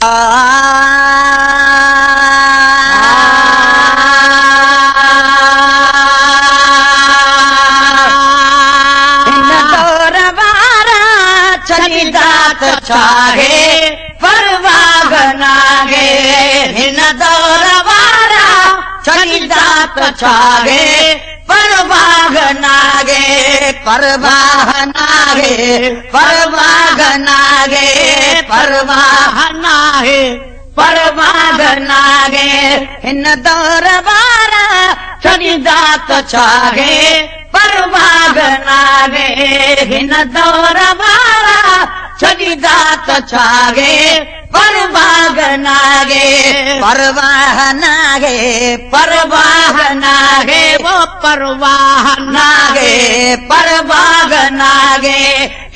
هن دور وارا ڇڏيندا ته ڇاهي پرواهه ناهي هن دور وارا ڇڏيندا ته ڇاهي پرواهه ناهي پرواهه ناهي پرواهه ناهي پرواهه ناهي پرواهه ناهي هن دور وارا ڇڏيندا ته ڇاهي پرواهه ناهي هن دور وارا ڇڏيندا ته ڇاهي پرواهه ناهي پرواهه ناهي پرواهه ناهي او پرواهه ناهي پرواهه ناهي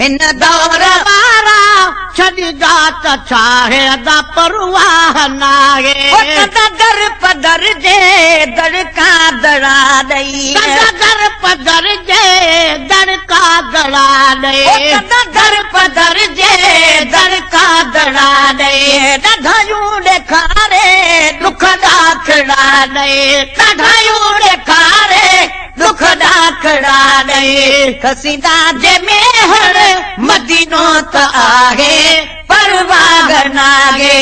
هن دور وارا ڇڏيندا ته ڇاهي ادا پرواهه ناهي. او ڪندا در پدر جي دڙڪا دڙا ڏئي. ڪندا در پدر جي دڙڪا دڙا ڏئي. او ڪندا در پدر جي دڙڪا دڙا ڏئي. ڏاڍايون ڏيکاري ڏک ڏاکڙا ڏئي. ڏاڍايون ڏيکاري ڏک ڏاکڙا ڏئي. کسيندا جي ميهڙ مدينو ته آهي پرواهه ناهي.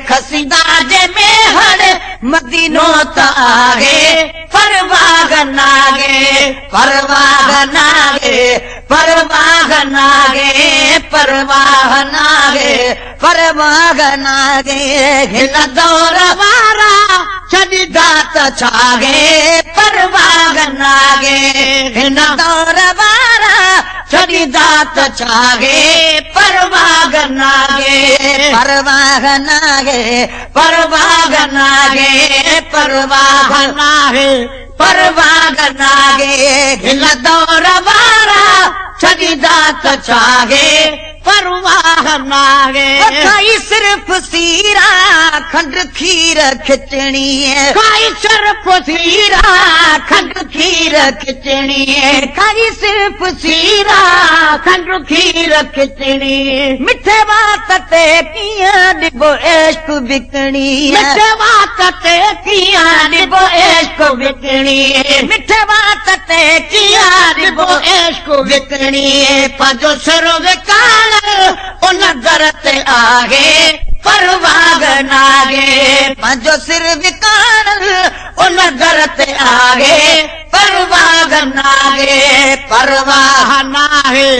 کسيندا جي ميهڙ مدينو ته آهي پرواهه ناهي. پرواهه ناهي پرواهه ناهي پرواهه ناهي پرواهه ناهي. هن دور وارا ڇڏيندا ته ڇاهي پرواهه ناهي. هن دور وارا ڇڏيندا ته ڇاهي پرواهه ناهي. پرواهه ناهي پرواهه ناهي پرواهه ناهي پرواهه ناهي. هن دور وارا ڇڏيندا ته ڇاهي پرواهه ناهي. کائي صرف سيرا کنڊ کير کچڻي. کائي صرف سيرا کنڊ کير کچڻي. کائي صرف سيرا کنڊ کير کچڻي. مٺي وات تي ڪيئن ڏبو عشق وڪڻي. مٺي وات تي ڪيئن ڏبو عشق وڪڻي. مٺي وات تي ڪيئن ڏبو عشق وڪڻي. پنهنجو سر وڪاڻ ان در تي آهي پرواهه ناهي. پنهنجو سر وڪاڻ ان در تي آهي پرواهه ناهي. پرواهه ناهي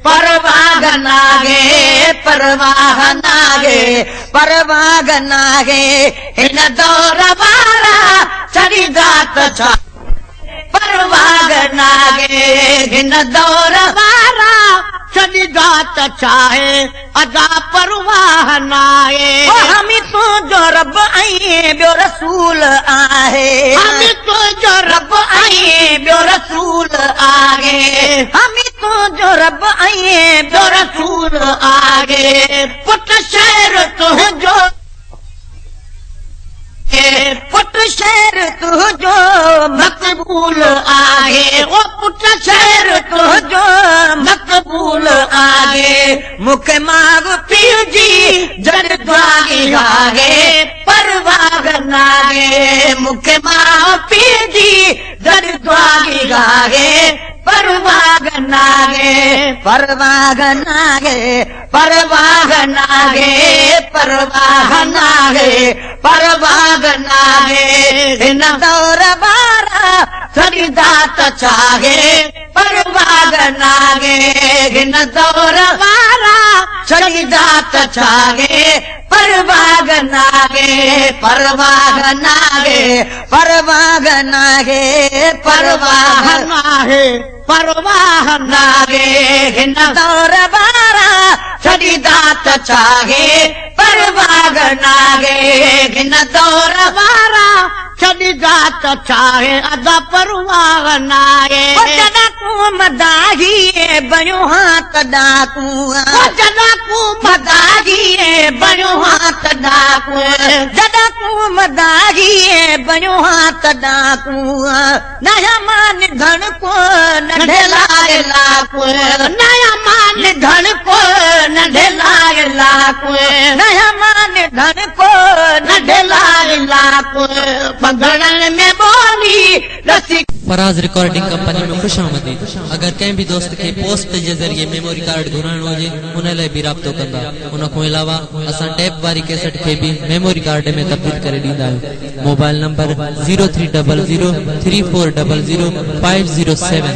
پرواهه ناهي پرواهه ناهي پرواهه ناهي. هن دور وارا ڇڏيندا ته ڇا پرواهه ناهي. هن دور وارا ڇڏيندا ته ڇاهي ادا پرواهه ناهي. او حامي تنهنجو رب ۽ ٻيو رسول آهي. حامي تنهنجو رب ۽ ٻيو رسول آهي. حامي تنهنجو رب ۽ ٻيو رسول آهي. پٽ شهر تنهنجو پٽ شهر تنهنجو مقبول آهي. او پٽ شهر تنهنجو مقبول آهي. مون کي ماءُ پيءُ جي جڏ دعا آهي پرواهه ناهي. مون کي ماءُ پيءُ جي جڏ دعا آهي پرواهه ناهي. پرواهه ناهي پرواهه ناهي پرواهه ناهي پرواهه ناهي. هن دور وارا ڇڏيندا ته ڇاهي پرواهه ناهي. هن دور وارا ڇڏيندا ته ڇاهي پرواهه ناهي. پرواهه ناهي پرواهه ناهي پرواهه ناهي پرواهه ناهي. هن دور وارا ڇڏيندا ته ڇاهي پرواهه ناهي. هن دور وارا ڇڏيندا ته ڇاهي ادا پرواهه ناهي. جڏهن تون مداهي بڻيو ها تڏهن تون جڏهن تون مداهي بڻيو ها تڏهن تون جڏهن تون مداهي بڻيو ها تڏهن تون نيا مان ڌڻ ڪو ننڍي لاءِ لاڪو. نيا مان ڌڻ ڪو ننڍي لاءِ لاڪو. نيا مان نڌڻڪو ننڍي لاء لاڪ پنڌڙن ۾ ٻولي رسي. فراز رڪارڊنگ ڪمپني ۾ خوش آمديد اگر ڪنهن به دوست کي پوسٽ جي ذريعي ميموري ڪارڊ گهرائڻو هجي ان لاء به رابطو ڪندا ان کان علاوه اسان ٽيپ واري ڪيسٽ کي به ميموري ڪارڊ ۾ تبديل ڪري ڏيندا آهيون mobile number zero three double zero three four double zero five zero seven.